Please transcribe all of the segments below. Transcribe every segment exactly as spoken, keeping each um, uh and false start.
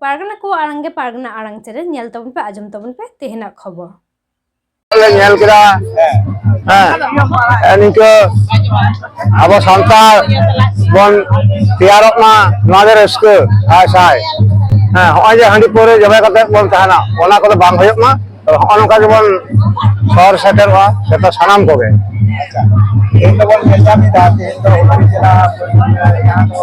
ᱯᱟᱨᱜᱟᱱᱟ ᱠᱚ ᱟᱲᱟᱝ ᱜᱮ ᱯᱟᱨᱜᱟᱱᱟ ᱟᱲᱟᱝ ᱪᱮᱱᱮᱞ ᱧᱮᱞ ᱛᱟᱵᱚᱱ ᱯᱮ, ᱟᱸᱡᱚᱢ ᱛᱟᱵᱚᱱ ᱯᱮ ᱛᱮᱦᱮᱧᱟᱜ ᱠᱷᱚᱵᱚᱨ᱾ ᱞᱮ ᱧᱮᱞ ᱠᱮᱫᱟ᱾ ᱦᱮᱸ, ᱱᱤᱝᱠᱟᱹ ᱟᱵᱚ ᱥᱟᱱᱛᱟᱲ ᱵᱚᱱ ᱛᱮᱭᱟᱨᱚᱜ ᱢᱟ, ᱱᱚᱣᱟ ᱜᱮ ᱨᱟᱹᱥᱠᱟᱹ᱾ ᱦᱟᱭ ᱥᱟᱭ᱾ ᱦᱮᱸ, ᱦᱚᱸᱜᱼᱚᱭ ᱡᱮ ᱦᱟᱺᱰᱤ ᱯᱟᱹᱣᱨᱟᱹ ᱡᱚᱵᱮ ᱠᱟᱛᱮ ᱵᱚᱱ ᱛᱟᱦᱮᱱᱟ, ᱚᱱᱟ ᱠᱚᱫᱚ ᱵᱟᱝ ᱦᱩᱭᱩᱜ ᱢᱟ᱾ ᱛᱚ, ᱦᱚᱸᱜᱼᱚ ᱱᱚᱝᱠᱟ ᱜᱮᱵᱚᱱ ᱥᱚᱦᱚᱨ ᱥᱮᱴᱮᱨᱚᱜᱼᱟ, ᱡᱚᱛᱚ ᱥᱟᱱᱟᱢ ᱠᱚᱜᱮ᱾ ᱟᱪᱪᱷᱟ, ᱛᱮᱦᱮᱧ ᱫᱚᱵᱚᱱ ᱧᱮᱞ ᱧᱟᱢ ᱮᱫᱟ, ᱛᱮᱦᱮᱧ ᱫᱚ ᱦᱩᱜᱽᱞᱤ ᱡᱮᱞᱟ ᱡᱟᱦᱟᱸ ᱫᱚ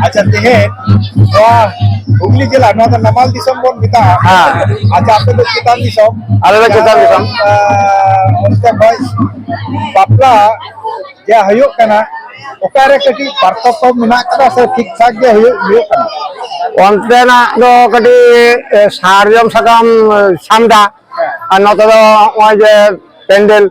ᱟᱪᱪᱷᱟ, ᱛᱮᱦᱮᱧ ᱱᱚᱣᱟ ᱦᱩᱜᱽᱞᱤ ᱡᱮᱞᱟ, ᱱᱚᱣᱟ ᱫᱚ ᱱᱟᱢᱟᱞ ᱫᱤᱥᱚᱢ ᱵᱚᱱ ᱢᱮᱛᱟᱜᱼᱟ᱾ ᱦᱮᱸ᱾ ᱟᱪᱪᱷᱟ, ᱟᱯᱮ ᱫᱚ ᱪᱮᱛᱟᱱ ᱫᱤᱥᱚᱢ? ᱟᱞᱮ ᱫᱚ ᱪᱮᱛᱟᱱ ᱫᱤᱥᱚᱢ᱾ ᱟᱸ, ᱚᱱᱛᱮ ᱠᱷᱚᱱ ᱵᱟᱯᱞᱟ ᱡᱟ ᱦᱩᱭᱩᱜ ᱠᱟᱱᱟ, ᱚᱠᱟᱨᱮ ᱠᱟᱹᱴᱤᱡ ᱯᱟᱨᱛᱷᱚᱠᱠᱚ ᱢᱮᱱᱟᱜ ᱠᱟᱫᱟ ᱥᱮ ᱴᱷᱤᱠ ᱴᱷᱟᱠ ᱜᱮ ᱦᱩᱭᱩᱜ, ᱦᱩᱭᱩᱜ ᱠᱟᱱᱟ? ᱚᱱᱛᱮᱱᱟᱜ ᱫᱚ ᱠᱟᱹᱴᱤᱡ, ᱮ, ᱥᱟᱨᱡᱚᱢ ᱥᱟᱠᱟᱢ, ᱮ, ᱥᱟᱢᱫᱟ᱾ ᱦᱮᱸ᱾ ᱟᱨ ᱱᱚᱛᱮ ᱫᱚ ᱱᱚᱜᱼᱚᱭ ᱡᱮ ᱯᱮᱱᱰᱮᱞ,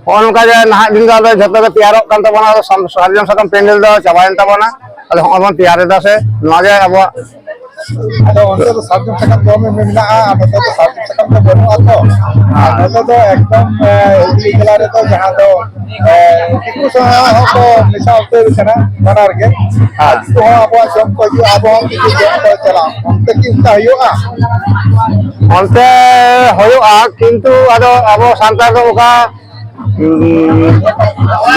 ᱱᱚᱜᱼᱚ ᱱᱚᱝᱠᱟ ᱜᱮ ᱱᱟᱦᱟᱜ ᱫᱤᱱ ᱫᱚ ᱟᱫᱚ ᱡᱷᱚᱛᱚ ᱜᱮ ᱛᱮᱭᱟᱨᱚᱜ ᱠᱟᱱ ᱛᱟᱵᱚᱱᱟ᱾ ᱟᱫᱚ ᱥᱟᱢ-, ᱥᱟᱨᱡᱚᱢ ᱥᱟᱠᱟᱢ ᱯᱮᱱᱰᱮᱞ ᱫᱚ ᱪᱟᱵᱟᱭᱮᱱ ᱛᱟᱵᱚᱱᱟ, ᱟᱫᱚ ᱦᱚᱸᱜᱼᱚᱭ ᱵᱚᱱ ᱛᱮᱭᱟᱨ ᱮᱫᱟ ᱥᱮ, ᱱᱚᱣᱟ ᱜᱮ ᱟᱵᱚᱣᱟᱜ᱾ ᱟᱫᱚ ᱚᱱᱛᱮ ᱫᱚ ᱥᱟᱨᱡᱚᱢ ᱥᱟᱠᱟᱢ ᱫᱚᱢᱮ ᱢᱮᱱᱟᱜᱼᱟ, ᱟᱨ ᱱᱚᱛᱮ ᱫᱚ ᱥᱟᱨᱡᱚᱢ ᱥᱟᱠᱟᱢ ᱫᱚ ᱵᱟᱹᱱᱩᱜᱼᱟ ᱛᱚ᱾ ᱟᱨ ᱱᱚᱛᱮ ᱫᱚ ᱮᱠᱫᱚᱢ, ᱮ, ᱦᱩᱜᱽᱞᱤ ᱡᱮᱞᱟ ᱨᱮᱫᱚ ᱡᱟᱦᱟᱸ ᱫᱚ, ᱮ, ᱫᱤᱠᱩ ᱥᱟᱶ ᱦᱚᱸᱠᱚ ᱢᱮᱥᱟ ᱩᱛᱟᱹᱨ ᱠᱟᱱᱟ ᱵᱟᱱᱟᱨ ᱜᱮ᱾ ᱟᱨ ᱫᱤᱠᱩ ᱦᱚᱸ ᱟᱵᱚᱣᱟᱜ ᱡᱚᱢ ᱠᱚ ᱦᱤᱡᱩᱜᱼᱟ, ᱟᱵᱚ ᱦᱚᱸ ᱫᱤᱠᱩ ᱡᱚᱢ ᱠᱚ ᱪᱟᱞᱟᱜᱼᱟ᱾ ᱚᱱᱛᱮ ᱠᱤ ᱚᱱᱠᱟ ᱦᱩᱭᱩᱜᱼᱟ? ᱚᱱᱛᱮ ᱦᱩᱭᱩᱜᱼᱟ, ᱠᱤᱱᱛᱩ ᱟᱫᱚ ᱟᱵᱚ ᱥᱟᱱᱛᱟᱲ ᱫᱚ ᱚᱱᱠᱟ, ᱩᱸ,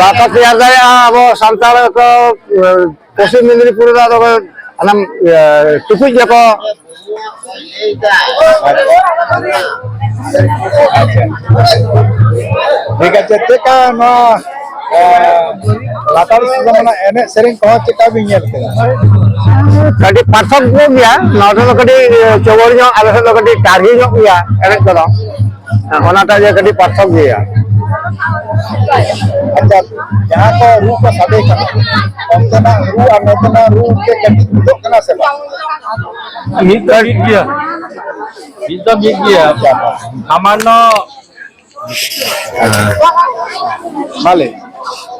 ᱵᱟᱠᱚ ᱛᱮᱭᱟᱨ ᱫᱟᱲᱮᱭᱟᱜᱼᱟ᱾ ᱟᱵᱚ ᱥᱟᱱᱛᱟᱲ ᱠᱚ, ᱩᱸ, ᱯᱚᱥᱪᱤᱢ ᱢᱮᱫᱽᱱᱤᱯᱩᱨ ᱨᱮᱫᱚ ᱟᱫᱚ ᱠᱚ ᱥᱟᱱᱟᱢ, ᱤᱭᱟᱹ, ᱴᱩᱠᱩᱡ ᱜᱮᱠᱚ᱾ ᱟᱪᱪᱷᱟ᱾ ᱴᱷᱤᱠ ᱟᱪᱷᱮ, ᱪᱮᱫ ᱞᱮᱠᱟ ᱱᱚᱣᱟ, ᱮ, ᱞᱟᱛᱟᱨ ᱥᱮᱫ ᱫᱚ ᱢᱟᱱᱮ ᱮᱱᱮᱡ ᱥᱮᱨᱮᱧ ᱠᱚᱦᱚᱸ ᱪᱮᱫ ᱞᱮᱠᱟ ᱵᱤᱱ ᱧᱮᱞ ᱠᱮᱫᱟ? ᱠᱟᱹᱴᱤᱡ ᱯᱟᱨᱛᱷᱚᱠ ᱧᱚᱜ ᱜᱮᱭᱟ, ᱱᱚᱰᱮ ᱫᱚ ᱠᱟᱹᱴᱤᱡ ᱪᱚᱜᱚᱲ ᱧᱚᱜ, ᱟᱞᱮ ᱥᱮᱫ ᱫᱚ ᱠᱟᱹᱴᱤᱡ ᱴᱟᱨᱦᱤ ᱧᱚᱜ ᱜᱮᱭᱟ ᱮᱱᱮᱡ ᱠᱚᱫᱚ᱾ ᱦᱮᱸ, ᱚᱱᱟᱴᱟᱜ ᱜᱮ ᱠᱟᱹᱴᱤᱡ ᱯᱟᱨᱛᱷᱚᱠ ᱜᱮᱭᱟ᱾ ᱟᱪᱪᱷᱟ, ᱡᱟᱦᱟᱸ ᱠᱚ ᱨᱩ ᱠᱚ ᱥᱟᱰᱮ ᱠᱟᱱᱟ, ᱚᱱᱛᱮᱱᱟᱜ ᱨᱩ ᱟᱨ ᱱᱚᱛᱮᱱᱟᱜ ᱨᱩ ᱪᱮᱫ ᱠᱟᱹᱴᱤᱡ ᱢᱤᱫᱚᱜ ᱠᱟᱱᱟ ᱥᱮ ᱵᱟᱝ? ᱢᱤᱫ ᱫᱚ ᱢᱤᱫ ᱜᱮᱭᱟ, ᱢᱤᱫ ᱫᱚ ᱢᱤᱫ ᱜᱮᱭᱟ᱾ ᱥᱟᱢᱟᱱᱱᱚ᱾ ᱢᱟ ᱞᱟᱹᱭ᱾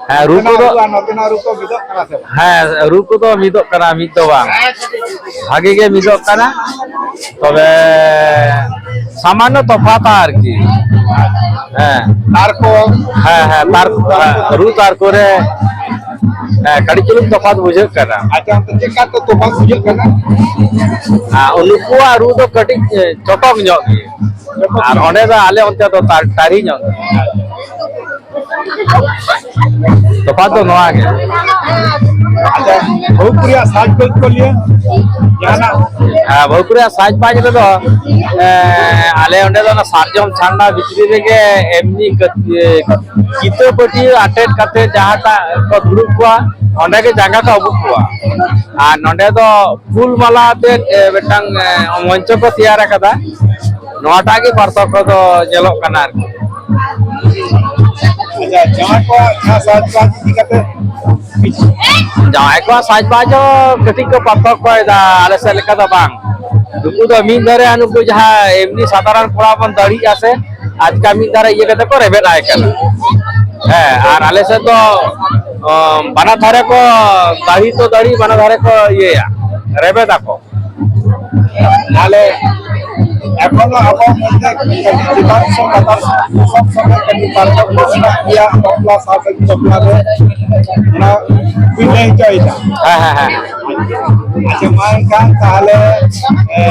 ᱦᱮᱸ, ᱨᱩ ᱱᱚᱛᱮᱱᱟᱜ ᱠᱚᱫᱚ ᱨᱩ ᱟᱨ ᱱᱚᱛᱮᱱᱟᱜ ᱨᱩ ᱠᱚ ᱢᱤᱫᱚᱜ ᱠᱟᱱᱟ ᱥᱮ ᱵᱟᱝ? ᱦᱮᱸ, ᱨᱩ ᱠᱚᱫᱚ ᱢᱤᱫᱚᱜ ᱠᱟᱱᱟ, ᱢᱤᱫ ᱫᱚ ᱵᱟᱝ, ᱵᱷᱟᱜᱮ ᱜᱮ ᱢᱤᱫᱚᱜ ᱠᱟᱱᱟ᱾ ᱛᱚᱵᱮ ᱥᱟᱢᱟᱱᱱᱚ ᱛᱚᱯᱷᱟᱛᱟ ᱟᱨᱠᱤ᱾ ᱦᱮᱸ᱾ ᱛᱟᱨ ᱠᱚ? ᱦᱮᱸ, ᱦᱮᱸ, ᱛᱟᱨ, ᱨᱩ ᱛᱟᱨ ᱠᱚᱨᱮ, ᱦᱮᱸ, ᱠᱟᱹᱴᱤᱡ ᱪᱩᱞᱩᱝ ᱛᱚᱯᱷᱟᱛ ᱵᱩᱡᱷᱟᱹᱜ ᱠᱟᱱᱟ᱾ ᱟᱪᱪᱷᱟ, ᱚᱱᱛᱮ ᱪᱮᱫ ᱞᱮᱠᱟ ᱛᱚ ᱛᱚᱯᱷᱟᱛ ᱵᱩᱡᱷᱟᱹᱜ ᱠᱟᱱᱟ? ᱟᱨ ᱩᱱᱠᱩᱣᱟᱜ ᱨᱩ ᱫᱚ ᱠᱟᱹᱴᱤᱡ, ᱮ, ᱪᱚᱴᱚᱠ ᱧᱚᱜ ᱜᱮᱭᱟ᱾ ᱟᱨ ᱚᱸᱰᱮ ᱫᱚ, ᱟᱞᱮ ᱚᱱᱛᱮ ᱫᱚ ᱛᱟ-, ᱴᱟᱨᱤ ᱧᱚᱜ ᱜᱮᱭᱟ᱾ ᱛᱚᱯᱷᱟᱛ ᱫᱚ ᱱᱚᱣᱟ ᱜᱮ᱾ ᱟᱪᱪᱷᱟ, ᱵᱟᱹᱦᱩ ᱠᱩᱲᱤᱭᱟᱜ ᱥᱟᱡᱽᱜᱚᱡ ᱠᱚ ᱞᱟᱹᱭᱟ ᱡᱟᱦᱟᱱᱟᱜ? ᱦᱮᱸ, ᱵᱟᱹᱦᱩ ᱠᱩᱲᱤᱭᱟᱜ ᱥᱟᱡᱽᱵᱟᱡᱽ ᱨᱮᱫᱚ, ᱮᱸ, ᱟᱞᱮ ᱚᱸᱰᱮ ᱫᱚ ᱚᱱᱟ ᱥᱟᱨᱡᱚᱢ ᱪᱷᱟᱢᱰᱟ ᱵᱷᱤᱛᱨᱤ ᱨᱮᱜᱮ ᱮᱢᱱᱤ ᱠᱟᱹ-, ᱤᱭᱟᱹ, ᱠᱤᱛᱟᱹ ᱯᱟᱹᱴᱭᱟᱹ ᱟᱴᱮᱫ ᱠᱟᱛᱮ ᱡᱟᱦᱟᱸᱴᱟᱜ ᱠᱚ ᱫᱩᱲᱩᱵ ᱠᱚᱣᱟ, ᱚᱸᱰᱮ ᱜᱮ ᱡᱟᱸᱜᱟ ᱠᱚ ᱟᱹᱵᱩᱠ ᱠᱚᱣᱟ᱾ ᱟᱨ ᱱᱚᱸᱰᱮ ᱫᱚ ᱯᱷᱩᱞ ᱢᱟᱞᱟ ᱟᱛᱮᱫ, ᱮ, ᱢᱤᱫᱴᱟᱝ, ᱮ, ᱢᱚᱧᱪᱚ ᱠᱚ ᱛᱮᱭᱟᱨ ᱟᱠᱟᱫᱟ᱾ ᱱᱚᱣᱟᱴᱟᱜ ᱜᱮ ᱯᱟᱨᱛᱷᱚᱠᱠᱚ ᱫᱚ ᱧᱮᱞᱚᱜ ᱠᱟᱱᱟ ᱟᱨᱠᱤ᱾ ᱟᱪᱪᱷᱟ, ᱡᱟᱦᱟᱸᱭ ᱠᱚᱣᱟᱜ ᱡᱟᱦᱟᱸ ᱥᱟᱡᱽᱵᱟᱡᱽ ᱤᱫᱤ ᱠᱟᱛᱮ ᱡᱟᱦᱟᱸᱭ ᱠᱚᱣᱟᱜ ᱥᱟᱡᱽᱵᱟᱡᱽ ᱦᱚᱸ ᱠᱟᱹᱴᱤᱡ ᱠᱚ ᱯᱟᱨᱛᱷᱚᱠᱠᱚᱭᱮᱫᱟ, ᱟᱞᱮ ᱥᱮᱫ ᱞᱮᱠᱟ ᱫᱚ ᱵᱟᱝ᱾ ᱱᱩᱠᱩ ᱫᱚ ᱢᱤᱫ ᱫᱷᱟᱨᱮ ᱟᱨ ᱱᱩᱠᱩ ᱡᱟᱦᱟᱸ ᱮᱢᱱᱤ ᱥᱟᱫᱷᱟᱨᱚᱱ ᱠᱚᱲᱟ ᱵᱚᱱ ᱫᱟᱲᱮᱜᱼᱟ ᱥᱮ, ᱟᱪᱠᱟ ᱢᱤᱫ ᱫᱷᱟᱨᱮ ᱤᱭᱟᱹ ᱠᱟᱛᱮ ᱠᱚ ᱨᱮᱵᱮᱫ ᱟᱭ ᱠᱟᱱᱟ᱾ ᱦᱮᱸ, ᱟᱨ ᱟᱞᱮ ᱥᱮᱫ ᱫᱚ, ᱚ, ᱵᱟᱱᱟᱨ ᱫᱷᱟᱨᱮ ᱠᱚ, ᱫᱟᱲᱮ ᱛᱚ ᱫᱟᱲᱮ, ᱵᱟᱱᱟᱨ ᱫᱷᱟᱨᱮ ᱠᱚ ᱤᱭᱟᱹᱭᱟ, ᱨᱮᱵᱮᱫ ᱟᱠᱚ᱾ ᱛᱟᱦᱞᱮ ᱮᱠᱷᱚᱱᱳ ᱟᱵᱚ ᱢᱚᱫᱽᱫᱷᱮ ᱪᱮᱛᱟᱱ ᱥᱮ ᱞᱟᱛᱟᱨ ᱥᱮ ᱥᱚᱵ ᱥᱚᱢᱚᱭ ᱠᱟᱹᱴᱤᱡ ᱯᱟᱨᱛᱷᱚᱠᱠᱚ ᱢᱮᱱᱟᱜ ᱜᱮᱭᱟ, ᱵᱟᱯᱞᱟ ᱥᱟᱶᱛᱮ ᱵᱟᱯᱞᱟ ᱨᱮ ᱚᱱᱟ ᱵᱤᱱ ᱞᱟᱹᱭ ᱦᱚᱪᱚᱭᱮᱫᱟ᱾ ᱦᱮᱸ, ᱦᱮᱸ, ᱦᱮᱸ᱾ ᱟᱪᱪᱷᱟ, ᱢᱟ ᱮᱱᱠᱷᱟᱱ ᱛᱟᱦᱞᱮ, ᱮ,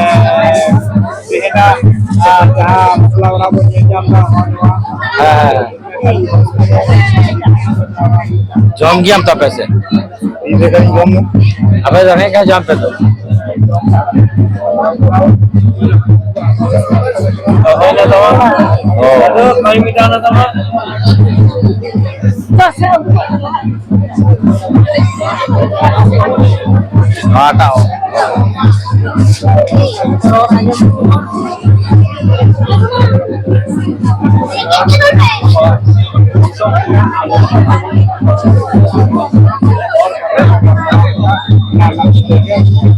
ᱛᱮᱦᱮᱧᱟᱜ, ᱟ, ᱡᱟᱦᱟᱸ ᱵᱟᱯᱞᱟ ᱚᱲᱟᱜ ᱵᱚᱱ ᱧᱮᱞ ᱧᱟᱢ ᱮᱫᱟ, ᱱᱚᱣᱟ ᱱᱚᱣᱟ ᱦᱮᱸ, ᱦᱮᱸ᱾ ᱡᱚᱢ ᱜᱮᱭᱟᱢ ᱛᱚ ᱟᱯᱮ ᱥᱮᱫ? ᱤᱧ ᱫᱚ ᱠᱟᱹᱡ ᱡᱚᱢ ᱧᱚᱜ᱾ ᱟᱯᱮ ᱫᱚ ᱨᱮᱸᱜᱮᱡ ᱠᱷᱟᱱ ᱡᱚᱢ ᱯᱮ ᱛᱚ᱾ ᱦᱩᱭᱱᱟ ᱛᱟᱢᱟ? ᱚ᱾ ᱟᱫᱚ ᱠᱟᱹᱢᱤ ᱢᱤᱫᱴᱟᱝ ᱛᱟᱢᱟ? ᱱᱚᱣᱟᱴᱟᱜ᱾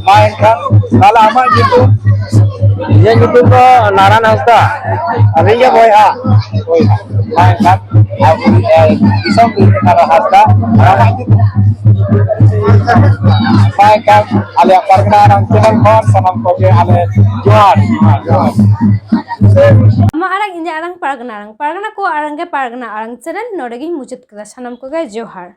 ᱢᱟ ᱮᱱᱠᱷᱟᱱ, ᱛᱟᱦᱞᱮ ᱟᱢᱟᱜ ᱧᱩᱛᱩᱢ? ᱤᱧᱟᱹᱜ ᱧᱩᱛᱩᱢ ᱫᱚ ᱱᱟᱨᱟᱭᱚᱱ ᱦᱟᱸᱥᱫᱟ᱾ ᱟᱹᱵᱤᱱ ᱜᱮ ᱵᱚᱭᱦᱟ? ᱵᱚᱭᱦᱟ᱾ ᱢᱟ ᱮᱱᱠᱷᱟᱱ ᱟᱵᱚ, ᱮ, ᱫᱤᱥᱚᱢ ᱜᱩᱨᱩ ᱱᱟᱨᱟᱭᱚᱱ ᱦᱟᱸᱥᱫᱟ᱾ ᱢᱟ ᱮᱱᱠᱷᱟᱱ ᱟᱞᱮᱭᱟᱜ ᱯᱟᱨᱜᱟᱱᱟ ᱟᱲᱟᱝ ᱪᱮᱱᱮᱞ ᱠᱷᱚᱱ ᱥᱟᱱᱟᱢ ᱠᱚᱜᱮ ᱟᱞᱮ ᱡᱚᱦᱟᱨ, ᱡᱚᱦᱟᱨ, ᱡᱚᱦᱟᱨ᱾ ᱟᱢᱟᱜ ᱟᱲᱟᱝ, ᱤᱧᱟᱹᱜ ᱟᱲᱟᱝ, ᱯᱟᱨᱜᱟᱱᱟ ᱟᱲᱟᱝ, ᱯᱟᱨᱜᱟᱱᱟ ᱠᱚᱣᱟᱜ ᱟᱲᱟᱝ ᱜᱮ ᱯᱟᱨᱜᱟᱱᱟ ᱟᱲᱟᱝ ᱪᱮᱱᱮᱞ᱾ ᱱᱚᱰᱮ ᱜᱤᱧ ᱢᱩᱪᱟᱹᱫ ᱠᱮᱫᱟ᱾ ᱥᱟᱱᱟᱢ ᱠᱚᱜᱮ ᱡᱚᱦᱟᱨ᱾